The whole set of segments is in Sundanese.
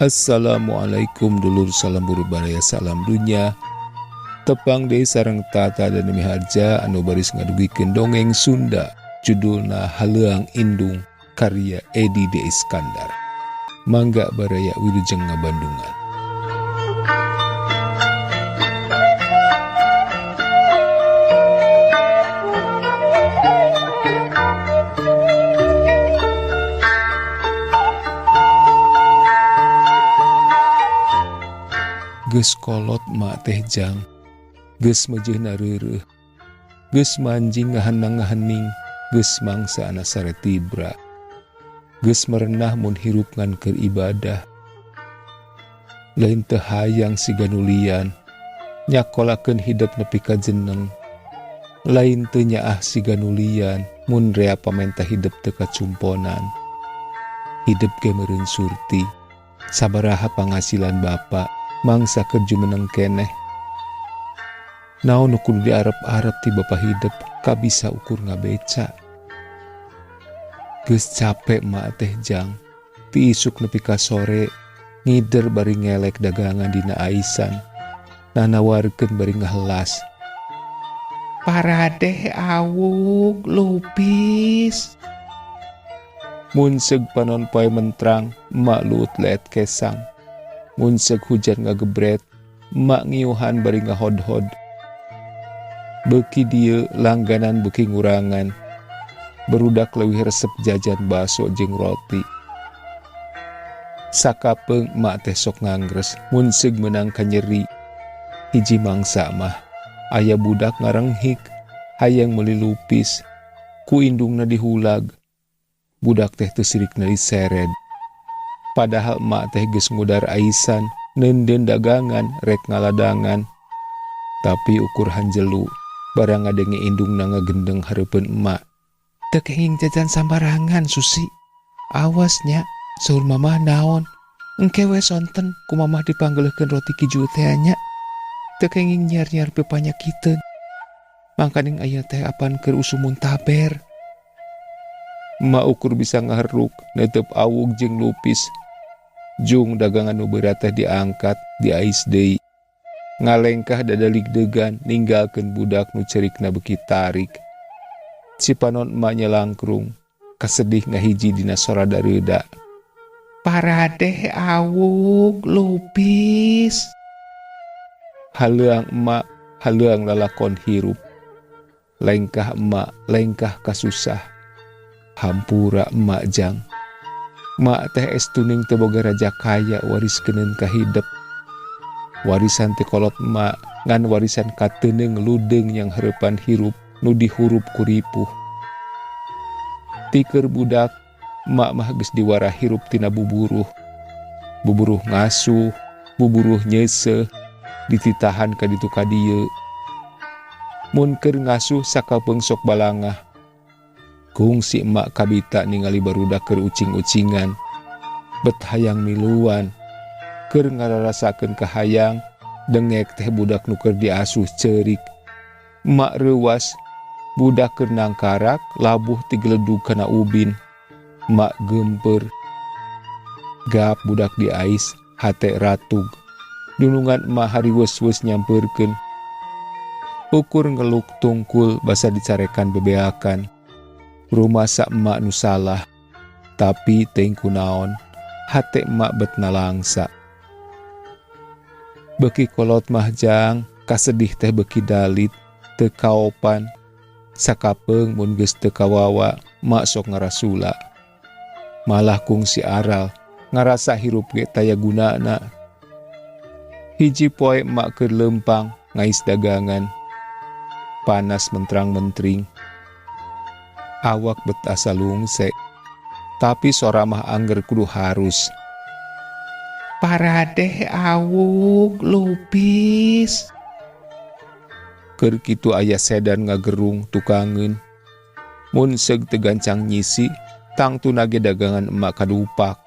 Assalamualaikum dulur, salam buru baraya, salam dunya. Tepang deui sareng Tata dan Miharja anu baris ngadugikeun dongeng Sunda, judulna Haleuang Indung karya Edi D. Iskandar. Mangga baraya, wilujeng ngabandungan. Geus kolot mak teh jang, geus meujeuhna reureuh, geus manjing ngahanang-ngahening, geus mangsa ana sare tibra, geus merenah mun hirup ngan keur ibadah. Lain teu hayang siga nu lian, nyakolakeun hidep nepi ka jeneng. Lain teu nyaah siga nu lian, mun rea pamenta hidep teu kacumponan. Hidep ge meureun surti, sabaraha pangasilan bapa, mangsa keur jumeneng keneh. Naon nu kudu diarep-arep ti bapa hidep kabisa ukur ngabeca. Geus capek mak teh jang, ti isuk nepi ka sore, ngider bari ngelek dagangan dina aisan, nanawarkeun bari ngahelas. Paradeh awug lupis. Mun seug panon poe mentrang, emak luut leet kesang. Mun seug hujan ngagebret, emak ngiuhan bari ngahodhod. Beuki dieu langganan beuki ngurangan. Barudak leuwih resep jajan baso jeung roti. Sakapeung emak teh sok ngangres mun seug meunang kanyeri. Hiji mangsa mah aya budak ngarenghik, hayang meuli lupis, ku indungna dihulag. Budak teh teu sirikna disered. Padahal emak teh geus ngudar aisan, neundeun dagangan, rek ngaladangan. Tapi ukur hanjelu, barang ngadenge indungna ngagendeng hareupeun emak. Teu kenging jajan sambarangan, Susi. Awas nya, saur mamah naon. Engke we sonten ku mamah dipanggeleuhkeun roti keju teh nya. Teu kenging nyiar-nyiar pepanyakiteun. Mangkaning aya teh apan keur usum muntaber. Emak ukur bisa ngaheruk, neuteup awug jeung lupis. Jung dagangan nu beurat teh diangkat, diais deui. Ngalengkah dadaligdegan ninggalkeun budak nu cerikna beuki tarik. Cipanon emak nyelangkrung, kasedih ngahiji dina sora dareuda. Paradeh awug lupis. Haleuang emak, haleuang lalakon hirup. Lengkah emak, lengkah kasusah. Hampura emak jang. Mak teh estuning teu boga raja kaya wariskeun ka hidep. Warisan ti kolot emak ngan warisan kateuneng ludeung yang hareupan hirup nu dihurup ku ripuh. Ti keur budak, emak mah geus diwara hirup tina buburuh. Buburuh ngasuh, buburuh nyeuseuh, dititahan ka ditu ka dieu. Mun keur ngasuh sakapeung sok balangah. Kungsi emak kabita ningali barudak keur ucing-ucingan, bet hayang miluan, keur ngararasakeun kahayang, dengek teh budak nu keur diasuh ceurik. Emak reuwas, budak keur nangkarak labuh tigeledug kana ubin. Emak geumpeur. Gap budak diais, hate ratug. Dunungan emak hariweus-weus nyampeurkeun. Ukur ngeluk tungkul basa dicarekan bebeakan. Rumasa emak nu salah, tapi teuing kunaon, hate emak bet nalangsa. Beuki kolot mah jang, kasedih teh beuki dalit, teu kaopan. Sakapeung mun geus teu kawawa, emak sok ngarasula. Malah kungsi aral, ngarasa hirup ge taya gunana. Hiji poe emak keur leumpang, ngais dagangan. Panas mentrang-mentring. Awak bet asa lungse, tapi sora mah angger kudu harus. Paradeh awug lupis. Keur kitu aya sedan ngagerung tukangeun. Mun seug teu gancang nyisi, tangtuna ge dagangan emak kadupak.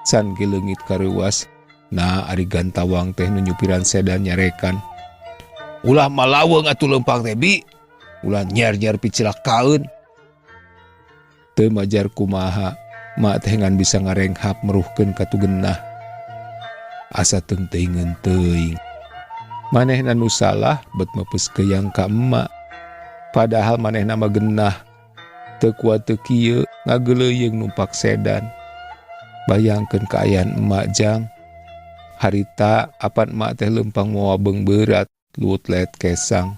Can ge leungit kareuwas, nah ari gantawang teh nu nyupiran sedan nyarekan. Ulah malaweung atuh leumpang teh bi, ulah nyer-nyer picilakaeun. Teu majar kumaha, mak teh ngan bisa ngarenghap meruhkeun katugenah. Asa teungteuingeun teuing. Manehna nu salah bet meupes keyang ka emak. Padahal manehna mah genah. Teu kuat teu kieu ngageuleuyeung numpak sedan. Bayangkeun kaayaan emak jang. Harita apan emak teh leumpang mawa beung beurat luwut leet kesang.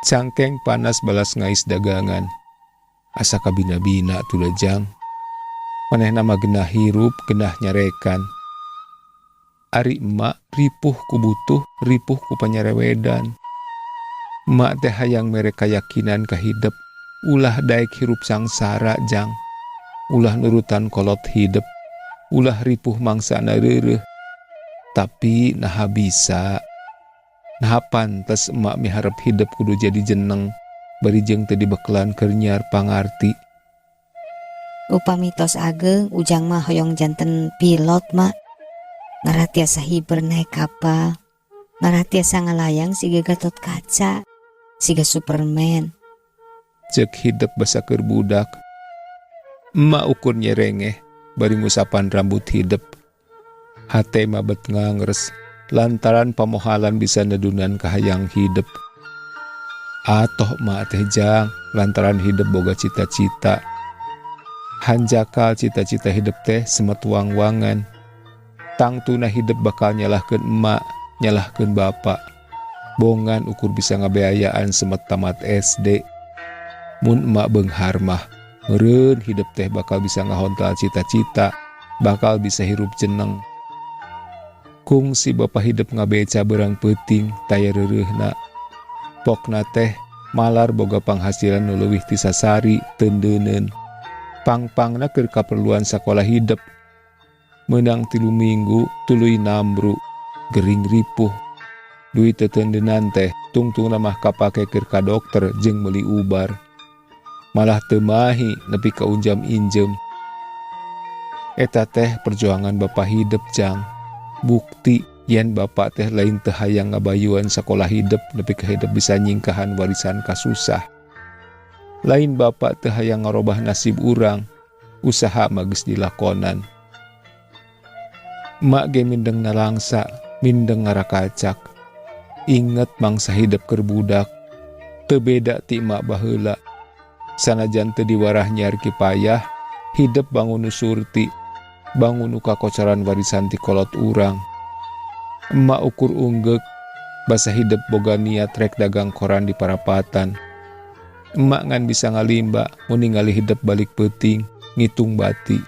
Cangkeng panas balas ngais dagangan. Asa kabina-bina tuh jang. Manehna mah genah hirup, genah nyarekan. Ari emak ripuh ku butuh, ripuh ku panyarewedan. Emak teh hayang mere kayakinan ka hidep, ulah daek hirup sangsara jang. Ulah nurutan kolot hidep, ulah ripuh mangsana reureuh. Tapi naha bisa. Naha pantes emak miharep hidep kudu jadi jeneng, bari jeung teu dibekelan keur nyiar pangarti. Upami tos ageng ujang mah hoyong janten pilot, Mak. Ngarah tiasa hiber naek kapal. Ngarah tiasa ngalayang siga Gatot Kaca, siga Superman. Cek hidep basa keur budak. Emak ukur nyerengeh bari ngusapan rambut hidep. Hate mah bet ngangres lantaran pamohalan bisa nedunan kahayang hidep. Atoh emak teh jang lantaran hidep boga cita-cita. Hanjakal cita-cita hidep teh semet wang-wangan. Tangtuna hidep bakal nyalahkeun emak, nyalahkeun bapak. Bongan ukur bisa ngabeayaan semet tamat SD. Mun emak beunghar mah, meureun hidep teh bakal bisa ngahontal cita-cita, bakal bisa hirup jeneng. Kungsi bapa hidep ngabeca beurang peuting taya reureuhna. Pokna teh malar boga panghasilan nu leuwih ti sasari teundeuneun. Pang-pangna keur kaperluan sakola hidep. Meunang 3 minggu tuluy nambru, gering ripuh. Duit teteundenan teh tungtungna mah kapake keur ka dokter jeung meuli ubar. Malah teu mahi nepi ka unjam injem. Eta teh perjuangan bapa hidep jang. Bukti yen bapa teh lain teu hayang ngabayuan sakola hidep nepi ka hidep bisa nyingkahan warisan kasusah. Lain bapa teu hayang ngarobah nasib urang, usaha mah geus dilakonan. Emak ge mindeng nalangsa, mindeng ngarakacak. Inget mangsa hidep keur budak, teu beda ti emak baheula. Sanajan teu diwarah nyiar kipayah, hidep bangun nu surti, bangun nu kakocoran warisan ti kolot urang. Emak ukur unggeuk, basa hidep boga niat rek dagang koran di parapatan. Emak ngan bisa ngalimba mun ningali hidep balik peuting, ngitung bati.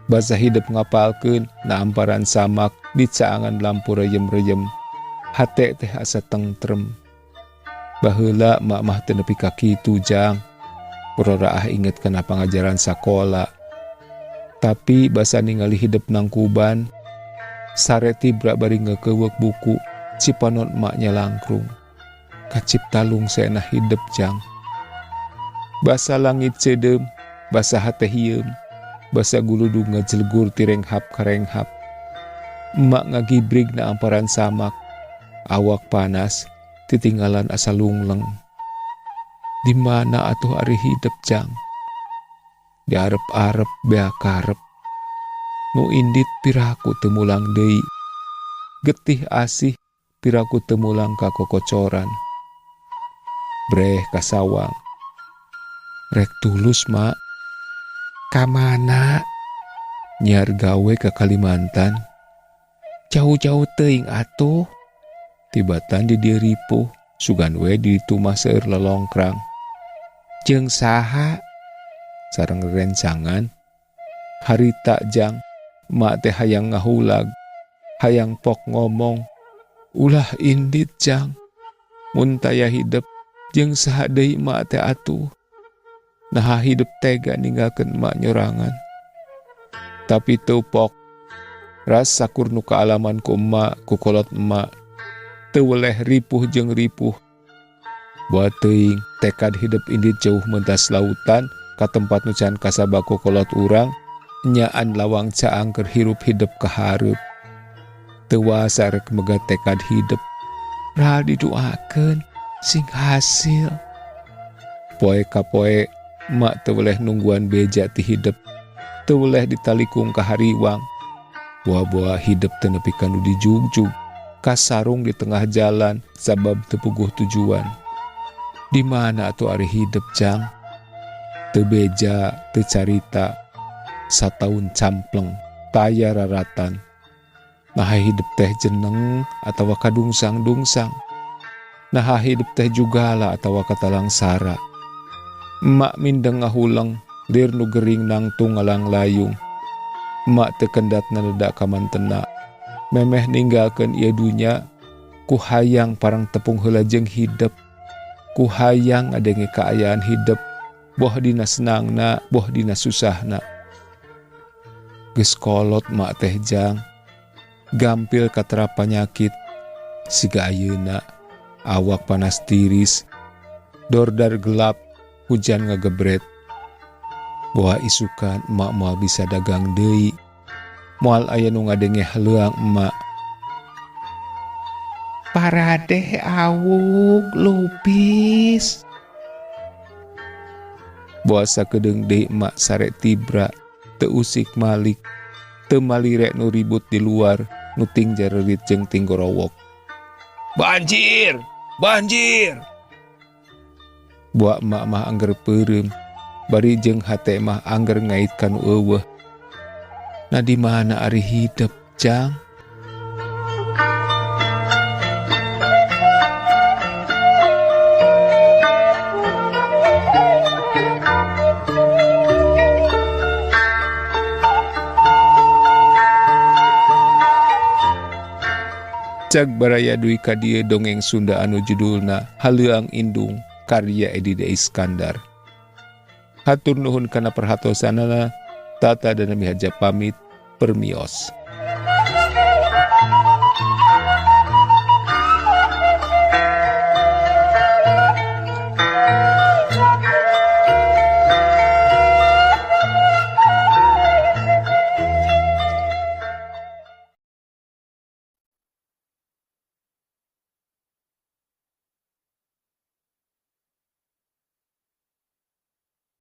Basa hidep ngapalkeun na amparan samak di caangan lampu reyem-reyem. Hate teh asa tengtrem. Baheula emak mah teu nepi ka kitu jang. Puraraah inget kana pangajaran sakola. Tapi basa ningali hidep nangkuban, sare tibra bari ngeukeweuk buku, cipanon emak nyalangkrung. Kacipta lungsena hidep jang. Basa langit ceudeum, basa hate hieum, basa guludug ngajelegur ti renghap ka renghap. Emak ngagibrig na amparan samak, awak panas, titinggalan asa lungleng. Di mana atuh ari hidep jang? Diarep-arep bea karep. Nu indit piraku teu mulang deui. Getih asih piraku teu mulang ka kokocoran. Breh kasawang. Rek tulus mak. Kamana? Nyiar gawe ka Kalimantan. Jauh-jauh teuing atuh. Tibatan di dieu ripuh, sugan we di ditu mah seueur lelongkrang. Jeung saha? Sareng rencangan. Harita jang, mak teh hayang ngahulag, hayang pok ngomong. Ulah indit jang. Mun taya hidep jeung saha deui mak teh atuh. Naha hidep tega ninggalkeun emak nyorangan. Tapi teu pok. Ras sakur nu kaalaman ku emak, ku kolot emak. Teu weleh ripuh jeung ripuh. Buat teuing tekad hidep indit jauh mentas lautan ka tempat nu can kasaba ku kolot urang, nyaan lawang caang keur hirup hidep ka hareup. Teu wasa rek megat tekad hidep. Ral diduakeun sing hasil. Poe ka poe emak teu weleh nungguan beja ti hidep. Teu weleh ditalikung ka hariwang. Boa-boa hidep teu nepi ka nu dijugjug, kasarung di tengah jalan sabab teu puguh tujuan. Di mana atuh ari hidep jang? Teu beja, teu carita, sataun campleng, taya raratan. Naha hidep teh jeneng atawa kadungsang-dungsang. Naha hidep teh jugala atawa katalangsara. Emak mindeng ngahuleng, lir nu gering nangtung ngalanglayung. Emak teu kendat naneda ka mantena. Memeh ninggalkeun ieu dunya, ku hayang parang tepung heula jeung hidep. Ku hayang ngadenge kaayaan hidep, boh dina senangna, boh dina susahna. Geus kolot mak teh jang, gampil katera panyakit, siga ayeuna, awak panas tiris, dordar gelap, hujan ngagebret. Boa isukan emak moal bisa dagang deui, moal aya nu ngadenge haleuang emak. Paradeh awug lupis. Boa sakedeung deui emak sare tibra, teu usik malik, teu malire nu ribut di luar, nu ting jarerit jeung tinggorowok. Banjir! Banjir! Boa emak mah angger peureum, bari jeung hate mah angger ngait ka nu eueuh. Nah di mana ari hidep, Jang? Cag baraya duwi ka dieu dongeng Sunda anu judulna Haleuang Indung karya Edi D. Iskandar. Hatur nuhun kana perhatosanana, Tata dan Mihaja pamit, permios.